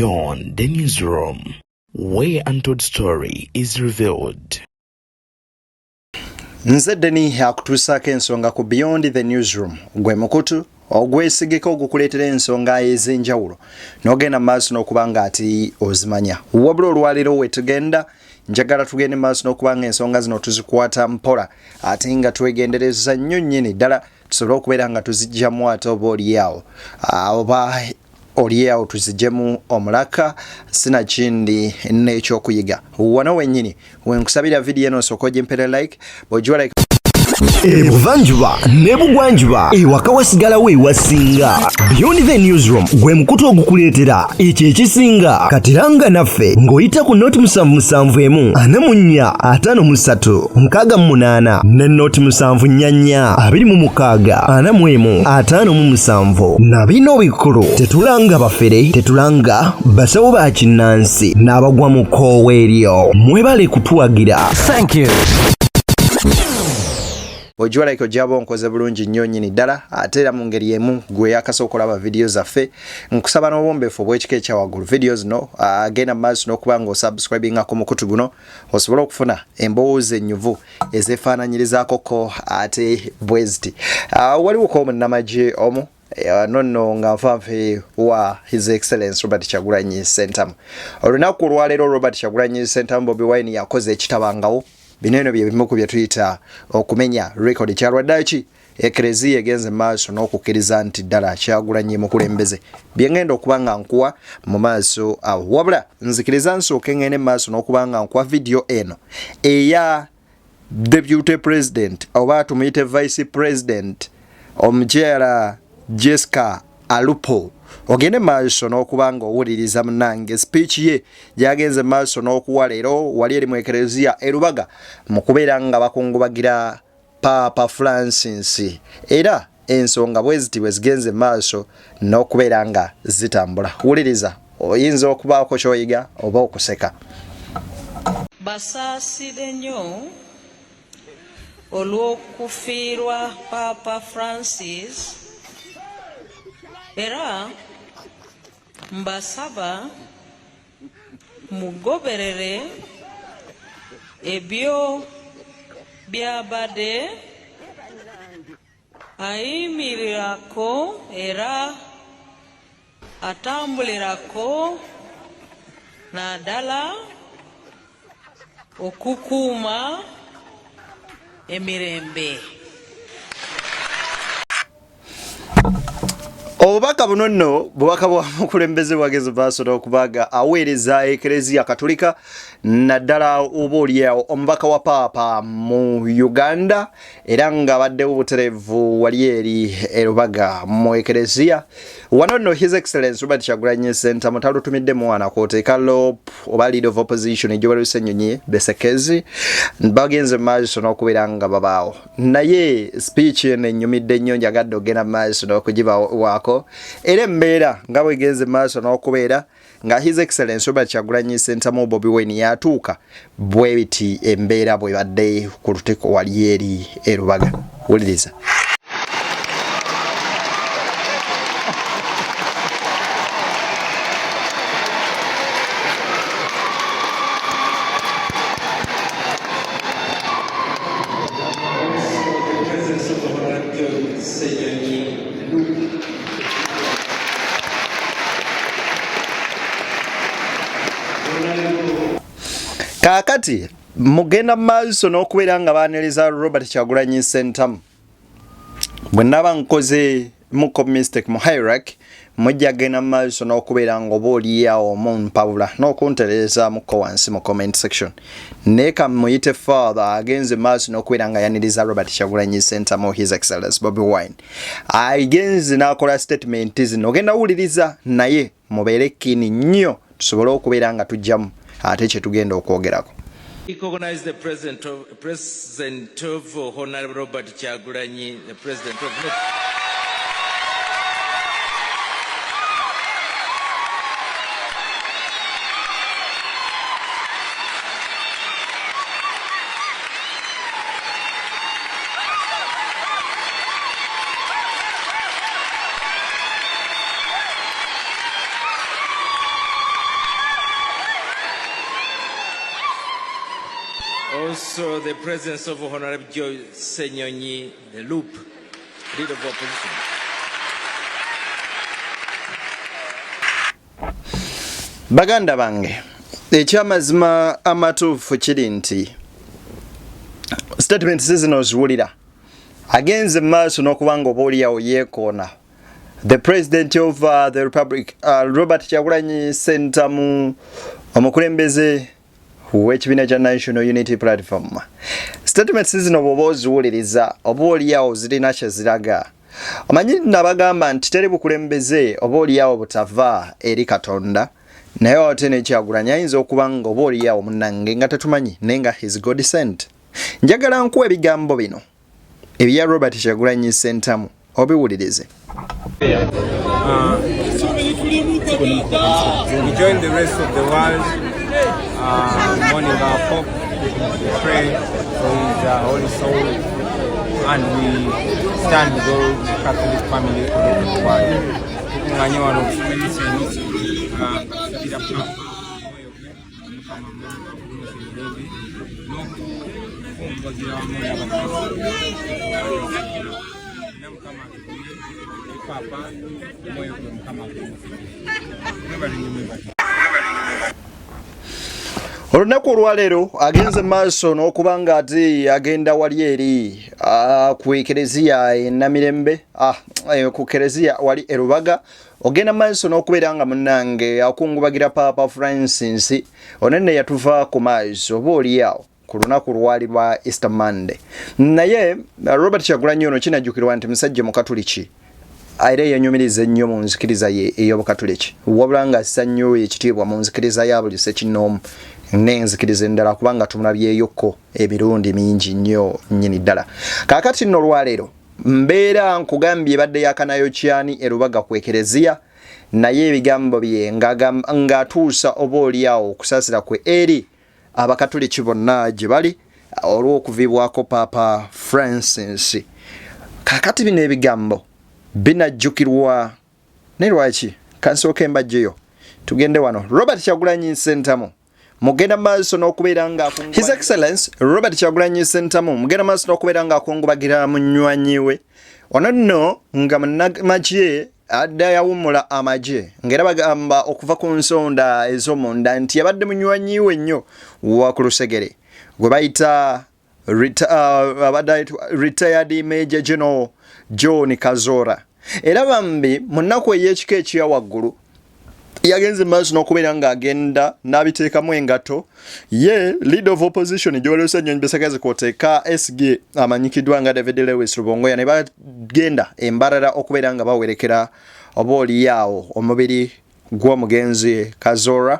Beyond the Newsroom, where untold story is revealed. Nze Deni akutuusaako ensonga ku Beyond the Newsroom, gwe mukutu ogwesigika ogukuleetera ensonga ez'enjawulo n'ogenda mu maaso n'okuba nga ati ozimanya. Wabula olwaleero we tugenda, njagala tugende mu maaso n'okuba nga ensonga zino tuzikwata mpola ate nga twegendereza nnyo nnyini ddala, tusobole okubeera nga tuzigyamu ate oba oliawo oba oliawo tuzijemu omulaka, sinakindi n'ekyokuyiga. Wano wennyini wenkusabira vidiyo eno osooka ogimpere like, bw'ogiwa like. Ebuvanjuba n'ebugwanjuba, ewaka wasigalawo ewasinga. Beyond the Newsroom gwe mukutu ogukuleetera ekyo ekisinga. Katiranga naffe ng'oyita ku noti 771 44 53 68 ne noti 744 26 41 57. Na bino bikulu, tetulanga bafere, tetulanga basawo ba kinnansi n'abagwa mu kkoowa eryo. Mwebale kutuwagira. Thank you. Ogiwa like, ojaba onkoze bulungi nnyo nnyini ddala. Ate era mu ngeri emu, gwe yakasooka olaba vidiyo zaffe, nkusaba n'obwombeefu obw'ekika ekya waggulu, vidiyo zino agenda mu maaso n'okuba nga osubscribinga ku mukutu guno, osobole okufuna emboozi ennyuvu ezeefaananyirizaako ko ate bwe ziti. Waliwo ko munnamagye omu nonno nga nfanfe wa His Excellence Robert Kyagulanyi Ssentamu. Olunaku olwaleero Robert Kyagulanyi Ssentamu Bobi Wine yakoze ekitabangawo. Bino eno bye bimu ku bye tuyita okumenya record. Kyalwaddaki Ekereziya egenze maaso n'okukkiriza nti ddala Kyagulanyi mukulembeze, bye ngenda okuba nga nkuwa mu maaso awo. Wabula nzikiriza nsooke ngende mu maaso n'okuba nga nkuwa vidiyo eno eya deputy president, oba tumuyite vice president, omukyala Jessica Alupo. Ogende maaso n'okuba nga owuliriza munange speech ye gyagenze maaso n'okuwa leero wali eri mu Ekereziya e Lubaga mu kubeera nga bakungubagira Paapa Francis, era ensonga bwe ziti bwe zigenze maaso n'okubeera nga zitambula. Wuliriza, oyinza okubaako ky'oyiga oba okuseka. Basaasire nnyo olw'okufiirwa Paapa Francis, era mbasaba mugoberere ebyo byabadde ayimirirako era atambulirako, naddala okukuuma emirembe. Obubaka buno nno bubaka bwa mukulembeze bwageze maaso n'okubaga aweereza Ekereziya Katolika, naddala oba oliawo omubaka wa Paapa mu Uganda, era nga abaddewo butereevu wali eri erubaga mu Ekereziya. Wano nno His Excellence Robert Kyagulanyi Ssentamu talutumidde mwana kwoteeka lop oba leader of opposition Joel Ssenyonyi Besekezi, bagenze mu maaso n'okubeera nga babaawo. Naye speech eno ennyumidde nnyo, njagadde okugenda mu maaso n'okugibawaako, era embeera nga bwegenze mu maaso n'okubeera nga His Excellence Robert Kyagulanyi Ssentamu Bobi Wine yatuuka bwe biti, embeera bwebadde ku lutiko wali eri erubaga. Wuliriza. Kaakati mugenda mu maaso n'okubeera nga baaniriza Robert Kyagulanyi Ssentamu. Bwe naba nkoze muko mistake mu hierarchy, mujja genda mu maaso n'okubeera nga oba oliawo omumpabula n'okuntereeza muko wansi mu comment section. Naye kamuyite father agenze maaso n'okubeera nga yaniriza Robert Kyagulanyi Ssentamu His Excellence Bobi Wine. Agenze n'akola statement zino, ogenda wuliriza, naye mubeere kini nnyo tusobole okubeera nga tujjamu ate kye tugenda okwogerako. Recognize the President of Honorable Robert Kyagulanyi, the President of Also the presence of Honorable Joe Ssenyonyi, the Loop, leader of opposition. Baganda bange, ekyamazima amatuufu kiri nti statements zino oziwulira agenze mu maaso n'okuba nga oba oliawo yeekoona the president of the republic Robert Kyagulanyi Ssentamu, omukulembeze w'ekibiina kya National Unity Platform. Statements zino bw'oba oziwuliriza oba oliawo zirina kye ziraga. Omanyi nabagamba nti teri bukulembeze oba oliawo butava eri Katonda, naye ate ne Kyagulanyi ayinza okuba nga oba oliawo munnange nga tetumanyi, naye nga his God sent. Njagala nkuwa ebigambo bino ebya Robert Kyagulanyi Ssentamu obiwulirize. We join the rest of the world mourning our Pope. We pray for his holy soul, and we stand with all the Catholic family all over the world. Tukunganye wano okusoma emisa eno nga tusabira Papa omwoyo gwe Mukama amuwummuze mirembe n'okukungubagira wamu n'Abakristo. Era Mukama atugumye ne Paapa, omwoyo gwe Mukama aguwummuze mirembe. Mwebale nnyo, mwebale. Olunaku olwaleero agenze maaso n'okuba nga ate agenda wali eri ku ekereziya e Namirembe, ku kereziya wali e Rubaga, ogenda maaso n'okubeera nga munnange akungubagira Paapa Francis onene yatuva ku maaso oba oliawo ku lunaku lwali lwa Easter Monday. Naye Robert Kyagulanyi ono kinajjukirwa nti musajja mukatuliki era yenyumiriza ennyo mu nzikiriza ye ey'obukatuliki, wabula nga assa nnyo ekitiibwa mu nzikiriza ya buli ssekinnoomu n'enzikiriza endala, kubanga tumulabyeyokko emirundi mingi nnyo nnyini ddala. Kaakati nno olwaleero mbeera nkugambye ebadde yakanayokyani e Rubaga ku ekereziya, naye ebigambo bye ng'atuusa oba oliawo okusaasira kwe eri abakatuliki bonna gye bali olw'okuviibwako Paapa Francis. Kaakati bino ebigambo binajjukirwa naye lwaki? Kansooke mbajjeyo tugende wano. Robert Kyagulanyi Ssentamu mugenda maaso n'okubeera nga His Excellence Robert Kyagulanyi Ssentamu mugenda maaso n'okubeera nga akungubagira munywanyi we ono nno nga munnamagye adda yawummula amagye, ng'era bagamba okuva ku nsonda ez'omunda nti yabadde munywanyi we nnyo wa ku lusegere gwe bayita retired Major General John Kazora. Era bambi mu nnaku ey'ekika ekya waggulu yagenze maaso n'okubeera ng'agenda n'abiteekamu engato ye leader of opposition Joel Ssenyonyi Besagazi kwoteeka SG amanyikiddwa nga David Lewis Rubongoya, ne bagenda embarara okubeera nga bawerekera oba oliyaawo omubiri gw'omugenzi Kazora.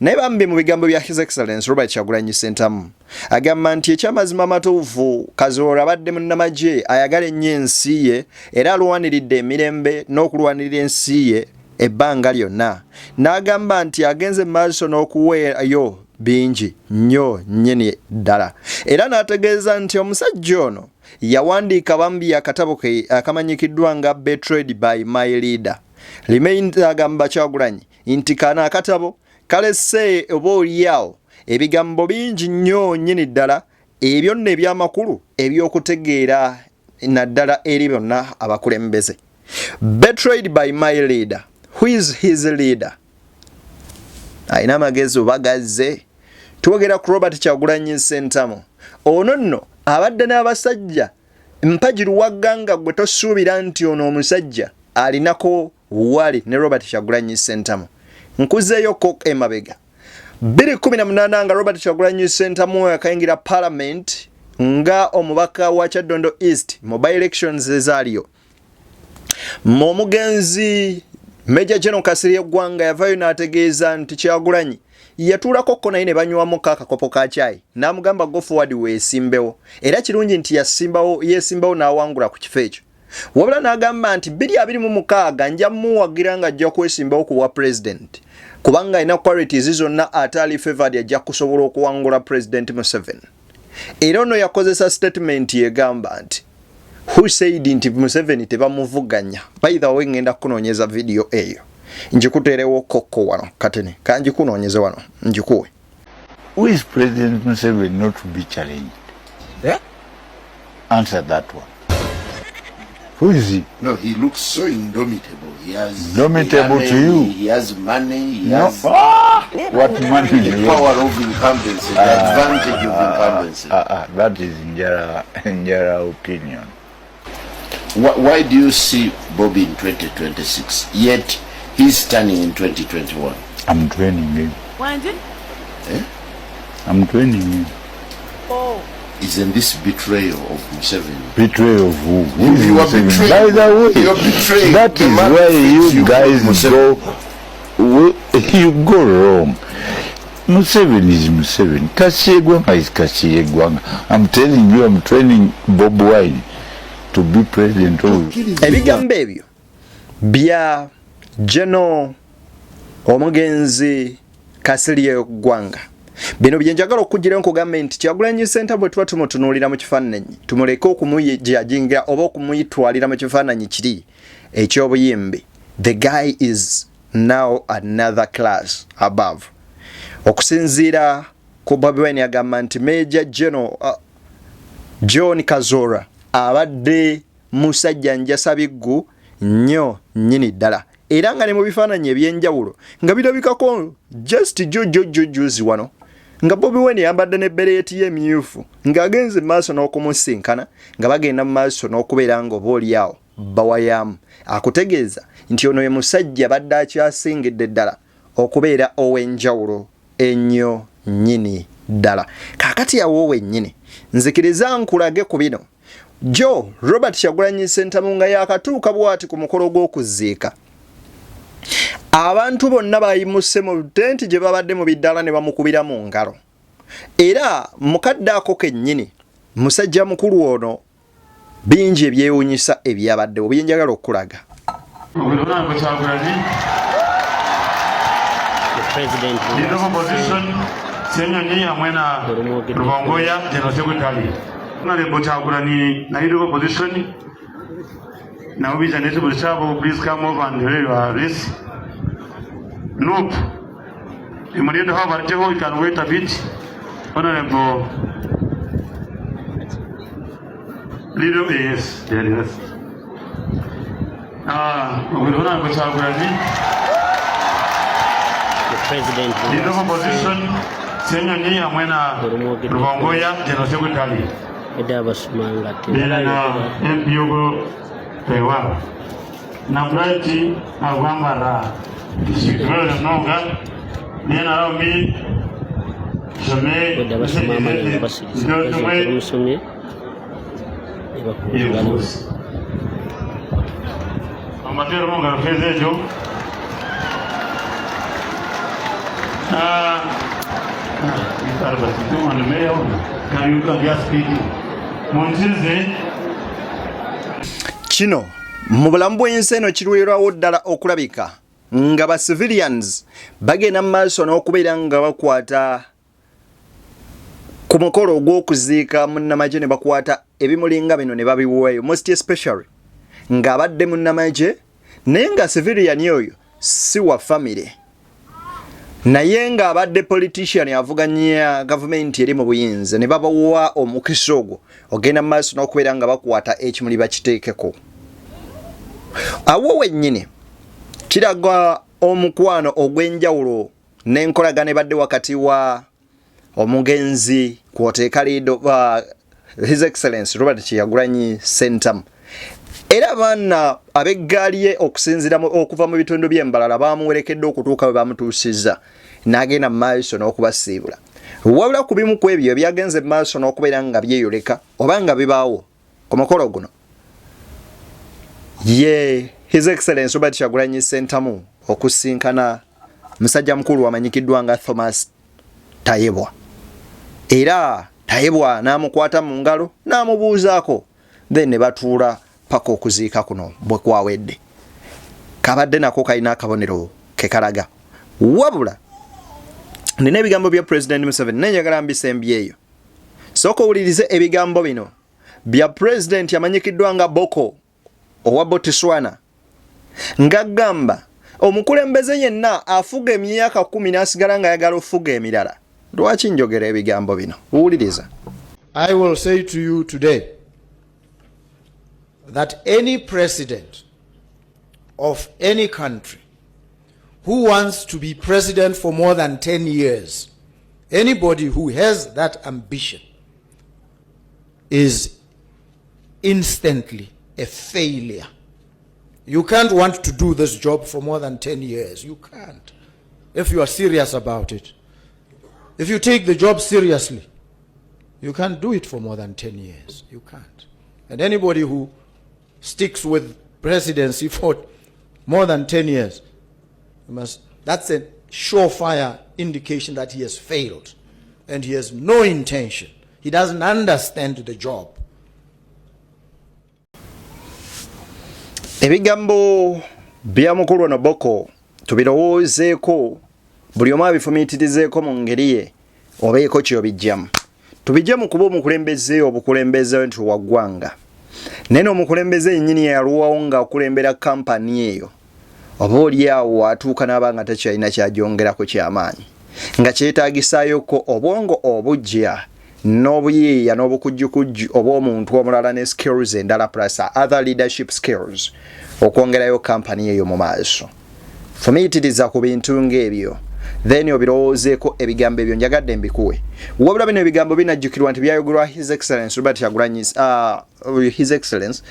Naye bambi mu bigambo bya His Excellence Robert Kyagulanyi Ssentamu agamba nti ekyamazima amatuufu Kazora abadde munnamagye ayagala ennyo ensi ye era alwaniridde emirembe n'okulwanirira ensi ye ebbanga lyonna, n'agamba nti agenze mu maaso n'okuweerayo bingi nnyo nnyini ddala, era n'ategeeza nti omusajja ono yawandiika bambi akatabo ke akamanyikiddwa nga Betrayed by My Leader. Remain agamba Kyagulanyi nti kano akatabo kalese oba oliawo ebigambo bingi nnyo nnyini ddala ebyo nno ebyamakulu ebyokutegeera naddala eri bonna abakulembeze. Betrayed by my leader. Who is his leader? Alina amagezi oba gazze? Twogera ku Robert Kyagulanyi Ssentamu. Ono nno abadde n'abasajja mpagi luwagga nga gwe tosuubira nti ono omusajja alinako wali ne Robert Kyagulanyi Ssentamu. Nkuzeeyo ko emabega 2018 nga Robert Kyagulanyi Ssentamu akayingira parliament nga omubaka wa Kyaddondo East mu by elections ezaaliyo. Omugenzi Major General Kasirye Ggwanga yavayo n'ategeeza nti Kyagulanyi yatuulako ko naye ne banywamuko akakopo ka caayi n'amugamba go forward weesimbewo, era kirungi nti yasimbawo, yeesimbawo n'awangula ku kifo ekyo. Wabula n'agamba nti 2026 nja muwagira nga ajja kwesimbawo ku bwa president kubanga alina qualities zonna ate ali favored, ajja kusobola okuwangula President Museveni. Era ono yakozesa statement egamba nti who said nti Museveni tebamuvuganya? By the way, ngenda kunoonyeza video eyo ngikuteerewo kokko wano katene, kanjikunoonyeze wano njikuwe. Who is President Museveni not to be challenged? Eh? Answer that one. Who is he? No, he looks so indomitable. He has Indomitable money, to you. He has money. He No. has What money? the power of incumbency, the advantage of incumbency. That is Njara opinion. Why do you see Bobby in 2026, yet he's standing in 2021? I'm training him. Wangi? Eh? I'm training him. Oh. Isn't this betrayal of Museveni? Betrayal of who? Who is You are Museveni? betraying. By the way, You are betraying that the is man where who you feeds you, guys Museveni. go. You go wrong. Museveni is Museveni. Kasirye Gwanga is Kasirye Gwanga. I'm telling you, I'm training Bobi Wine to be president of. Ebigambo ebyo bya General omugenzi Kasirye Gwanga. Bino bye njagala okukugirayo nkugambe nti Kyagulanyi Ssentamu bwe tuba tumutunuulira mu kifaananyi, tumuleke okumujajingira oba okumuyitwalira mu kifaananyi kiri eky'obuyimbi. The guy is now another class above. Okusinziira ku Bobi Wine agamba nti Major General John Kazora abadde musajja njasabiggu nnyo nnyini ddala, era nga ne mu bifaananyi eby'enjawulo nga birabikako just jujujujuzi wano nga Bobi Wine yambadde ne beret ye emyufu ng'agenze mu maaso n'okumusinkana nga bagenda mu maaso n'okubeera nga oba oli awo bawayamu, akutegeeza nti ono ye musajja badde akyasingidde ddala okubeera ow'enjawulo ennyo nnyini ddala. Kaakati awo wennyini nzikiriza nkulage ku bino. Jo Robert Kyagulanyi Ssentamu nga yakatuuka bw'ati ku mukolo gw'okuziika, abantu bonna bayimuse mu tenti gye babadde mu biddaala ne bamukubira mu ngalo. Era mukadde ako kennyini musajja mukulu ono bingi ebyewuunyisa ebyabaddewo bye njagala okulaga. Leader of Opposition, Ssenyonyi hamwe na Rubongoya, General Secretary. Honorable Kyagulanyi na Leader of Opposition, nabo biija n'ekibuzo kyabo, please come over and relay your address. Nope. Emulendo hao bariteho, you can wait a bit. Honorable Leader, yes, there it is. Honorable Kyagulanyi. Leader of Opposition, Ssenyonyi hamwe na Rubongoya, General Secretary. Then MP Ogo Pewa. Na Bright Agwambara. District Nonga. Then allow me some Amatero Monga Fezejo. Kino mu bulamu bw'ensi eno kirwirwawo ddala okulabika nga ba civilians bagenda mu maaso n'okubeera nga bakwata ku mukolo ogw'okuziika munnamagye ne bakwata ebimulinga bino ne babiweeyo, most especially ng'abadde munnamagye naye nga civilian oyo si wa family, naye ng'abadde politician avuganya gavumenti eri mu buyinza, ne babawa omukisa ogwo ogenda mu maaso n'okubeera nga bakwata ekimuli bakiteekeko. Awo wennyini kiraga omukwano ogw'enjawulo n'enkolagana ebadde wakati wa omugenzi kwoteeka leader His Excellency Robert Kyagulanyi Ssentamu. Era abaana ab'eggaali ye okusinziira okuva mu bitundu by'embalala bamuwerekedde okutuuka we bamutuusizza n'agenda mu maaso n'okubasiibula. Wabula ku bimu ku ebyo ebyagenze mu maaso n'okubeera nga byeyoleka oba nga bibaawo ku mukolo guno, ye His Excellency Robert Kyagulanyi Ssentamu okusinkana musajja mukulu amanyikiddwa nga Thomas Tayebwa, era Tayebwa n'amukwata mu ngalo n'amubuuzaako, then ne batuula paka okuziika kuno bwe kwawedde. Kabadde nako kalina akabonero ke kalaga. Wabula nina ebigambo bya President Museveni naye njagala mbisembyeyo. Sooka owulirize ebigambo bino bya President amanyikiddwa nga Boko owa Botswana, ng'agamba omukulembeze yenna afuga emyaka 10 n'asigala ng'ayagala ofuga emirala. Lwaki njogera ebigambo bino? Wuliriza. I will say to you today that any president of any country who wants to be president for more than 10 years, anybody who has that ambition is instantly a failure. You can't want to do this job for more than 10 years. You can't. If you are serious about it. If you take the job seriously, you can't do it for more than 10 years. You can't. And anybody who sticks with presidency for more than 10 years, must, that's a surefire indication that he has failed and he has no intention. He doesn't understand the job. Ebigambo bya mukulu ono Boko tubirowoozeeko, buli omu abifumiitirizeeko mu ngeri ye, obeeko ky'obijjamu. Tubijje mu kuba omukulembeze obukulembeze nti wa ggwanga, naye n'omukulembeze yennyini yalwawo ng'akulembera kampani eyo, oba oli awo atuuka n'aba nga takyalina kyagyongerako kyamaanyi, nga kyetaagisaayoko obwongo obuggya n'obuyiiya n'obukujjukujju obw'omuntu omulala ne skills endala plus other leadership skills okwongerayo kampani eyo mu maaso. Fumiitiriza ku bintu ng'ebyo, then obirowoozeeko. Ebigambo ebyo njagadde mbikuwe. Wabula bino ebigambo binajjukirwa nti byayogerwa His Excellence Robert Kyagulanyi, His Excellence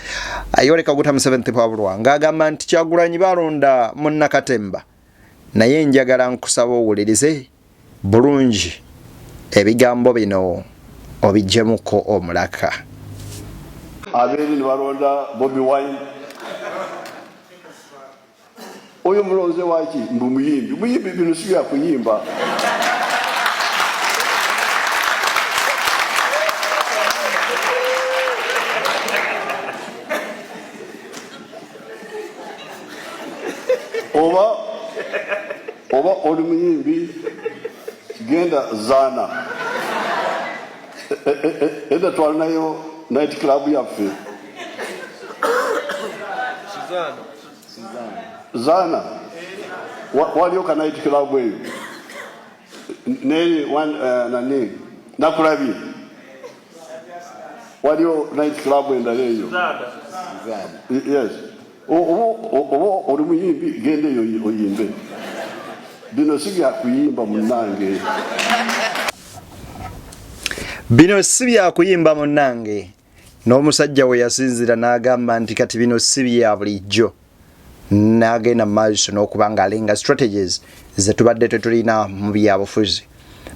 Yoweri Kaguta Museveni Tibuhaburwa, ng'agamba nti Kyagulanyi balonda munnakatemba. Naye njagala nkusaba owulirize bulungi ebigambo bino, obijjemuko omulaka. Abeeri ne balonda Bobi Wine. Oyo mulonze waki? Mbu muyimbi. Muyimbi, bino si byakuyimba. Oba oli muyimbi, genda zaana. Edda twalinayo night club yaffe Zaana. Waliyo ka night club eyo neri nani nakulabye, waliyo night club endala eyo. Yes, oba oli muyimbi, genda eyo oyimbe. Bino si byakuyimba munnange. Bino si byakuyimba munnange. N'omusajja we yasinzira n'agamba nti kati bino si bya bulijjo, n'agenda mu maaso n'okuba ng'alenga strategies ze tubadde tetulina mu byabufuzi.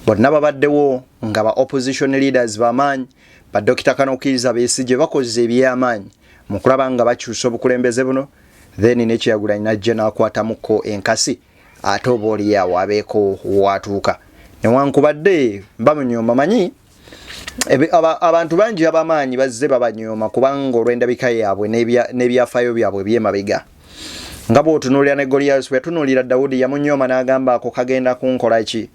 Bonna babaddewo nga ba opposition leaders b'amaanyi, ba Dokita Kanokiiza Besigye, bakoze eby'amaanyi mu kulaba nga bakyusa obukulembeze buno. Then ne Kyagulanyi najja n'akwatamuko enkasi, ate oba oliawo abeeko watuuka, newankubadde bamunyooma. Manyi abantu bangi ab'amaanyi bazze babanyooma kubanga olw'endabika yaabwe n'ebyafaayo byabwe ebyemabega. Nga bw'otunuulira ne Goliyasi, bwe yatunuulira Dawudi yamunyooma n'agamba, "Ako kagenda kunkola ki?"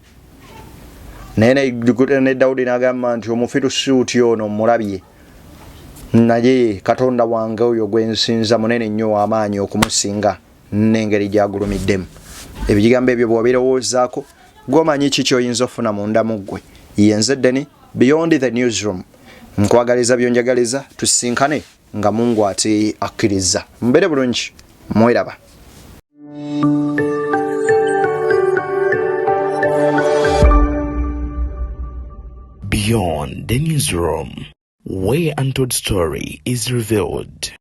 Naye ne Dawudi n'agamba nti Omufirisuuti ono mulabye, naye Katonda wange oyo gwe nsinza munene nnyo, w'amaanyi okumusinga n'engeri gy'agulumiddemu. Ebigambo ebyo bw'obirowoozaako, gwomanyi ki kyoyinza ofuna munda mu ggwe. Yenze Deni, Beyond the Newsroom. Nkwagaliza byonjagaliza, tusinkane nga Mungu ate akkiriza. Mubeere bulungi, mweraba. Beyond the Newsroom, where untold story is revealed.